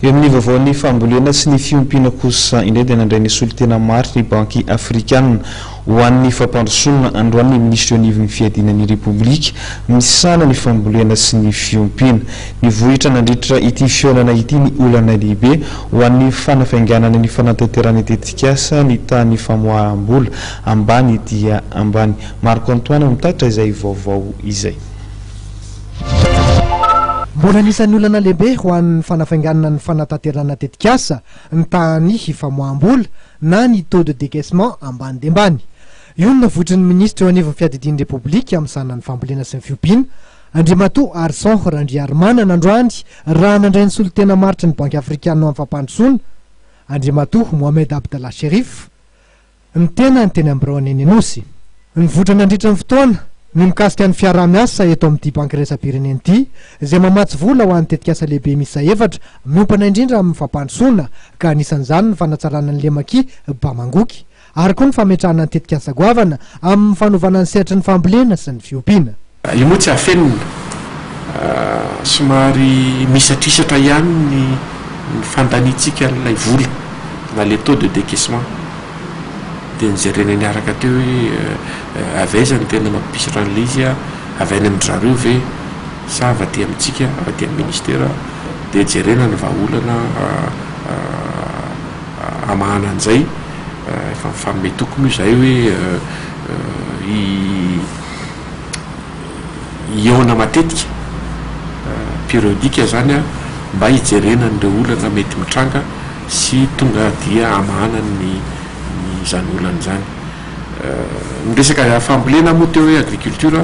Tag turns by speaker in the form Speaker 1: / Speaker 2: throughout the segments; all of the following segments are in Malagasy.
Speaker 1: Eo amin'ny vaovaon'ny fambolena sy ny fiompiana kosa indray dia nandray ny solontena maharitry ny Banky Afrikanina ho an'ny fampandrosoana androany ny minisitry eo anivon'ny fiadiana ny Repoblika misahana ny fambolena sy ny fiompiana. Nivohitra nandritra ity fihaonana ity ny olana lehibe ho an'ny fanafainganana ny fanatanterahana ny tetikasa ny tahan'ny famoaham-bola ambany dia ambany. Marco Antoine no mitatitra izay vaovao izay.
Speaker 2: Mbola anisan'ny olana lehibe ho an'ny fanafainganana ny fanatanterahana tetikasa ny tahan'ny famoaham-bola na ny taux de décaissement ambany dia ambany. Io no navoitry ny minisitra eo anivon'ny fiadidian'ny Repoblika misahana ny fambolena sy ny fiompiana, Andriamatoa Harison Randriarimanana androany raha nandray ny solontena maritry ny Banky Afrikanina ho amin'ny Fampandrosoana, Andriamatoa Mohamed Abdallah Cherif, ny tenany teny amin'ny biraony eny Anosy. Nivoitra nandritra ny fotoana ny mikasika ny fiaraha-miasa eto amin'ity banky iraisam-pirenena ity, izay mamatsy vola ho an'ny tetikasa lehibe miisa efatra miompana indrindra amin'ny fampandrosoana, ka anisan'izany ny fanatsarana ny lemak'i Bamangoky, ary koa ny fametrahana ny tetikasa goavana amin'ny fanovana ny sehatry ny fambolena sy ny fiompiana.
Speaker 3: Io moa tsy afenina, somary mihisatrisatra ihany ny fandaniantsika an'ilay vola na le taux de décaissement. Dia nojerena niaraka teo hoe avy aiza no tena mampisatra an'ilay izy, avy any amin-dry zareo ve sa avy aty amintsika, avy aty amin'ny ministera. Dia jerena ny vahaolana hamahana an'izay. Efa mifanome toky moa izahay hoe hihaona matetika, périodique izany, mba hijerena an'ireo olana mety mitranga sy tonga dia hamahana ny izany olana izany. Ny resaka fambolena moa teo hoe agriculture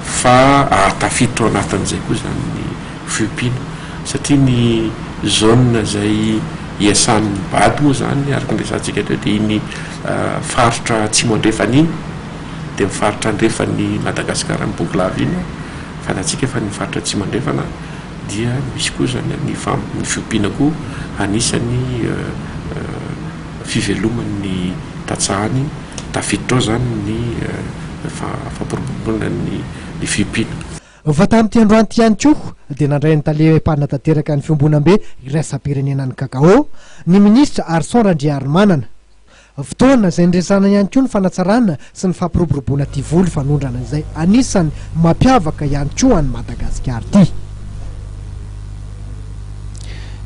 Speaker 3: fa tafiditra ao anatin'izay koa izany ny fiompiana satria ny zone izay iasan'ny bad moa izany araka ny resahantsika teo dia iny faritra atsimo andrefana iny dia ny faritra andrefan'i Madagasikara ny Bongolava iny, fantatsika fa ny faritra atsimo andrefana dia misy koa izany ny ny fiompiana koa anisan'ny fiveloman'ny tantsaha any, tafiditra ao izany ny fampiroboroboana ny fiompiana.
Speaker 2: Fa tamin'ity androany ity ihany koa dia nandray ny tale mpanatanteraka ny fiombonambe iraisam-pirenena ny Cacao, ny minisitra Arson Randriarimanana. Fotoana izay niresahana ihany koa ny fanatsarana sy ny fampiroboroboana ity voly fanondrana izay anisan'ny mampiavaka ihany koa an'i Madagasikara ity.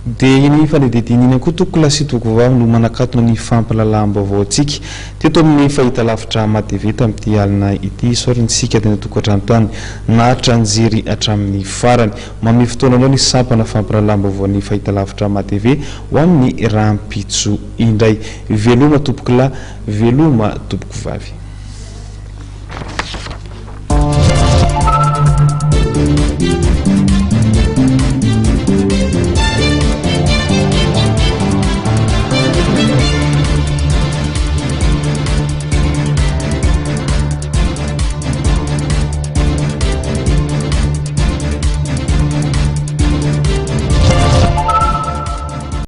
Speaker 1: Dia iny fanadihadiana iny koa tompokolahy sy tompokovavy no manakatona ny fampahalalam-baovaontsika teto amin'ny fahitalavitra MATV tamin'ity alina ity. Isaorana isika teny an-tokantrano tany naharitra nijery hatramin'ny farany. Manome fotoana anao ny sampana fampahalalam-baovaon'ny fahitalavitra MATV ho amin'ny rahampitso indray. Veloma tompokolahy, veloma tompokovavy.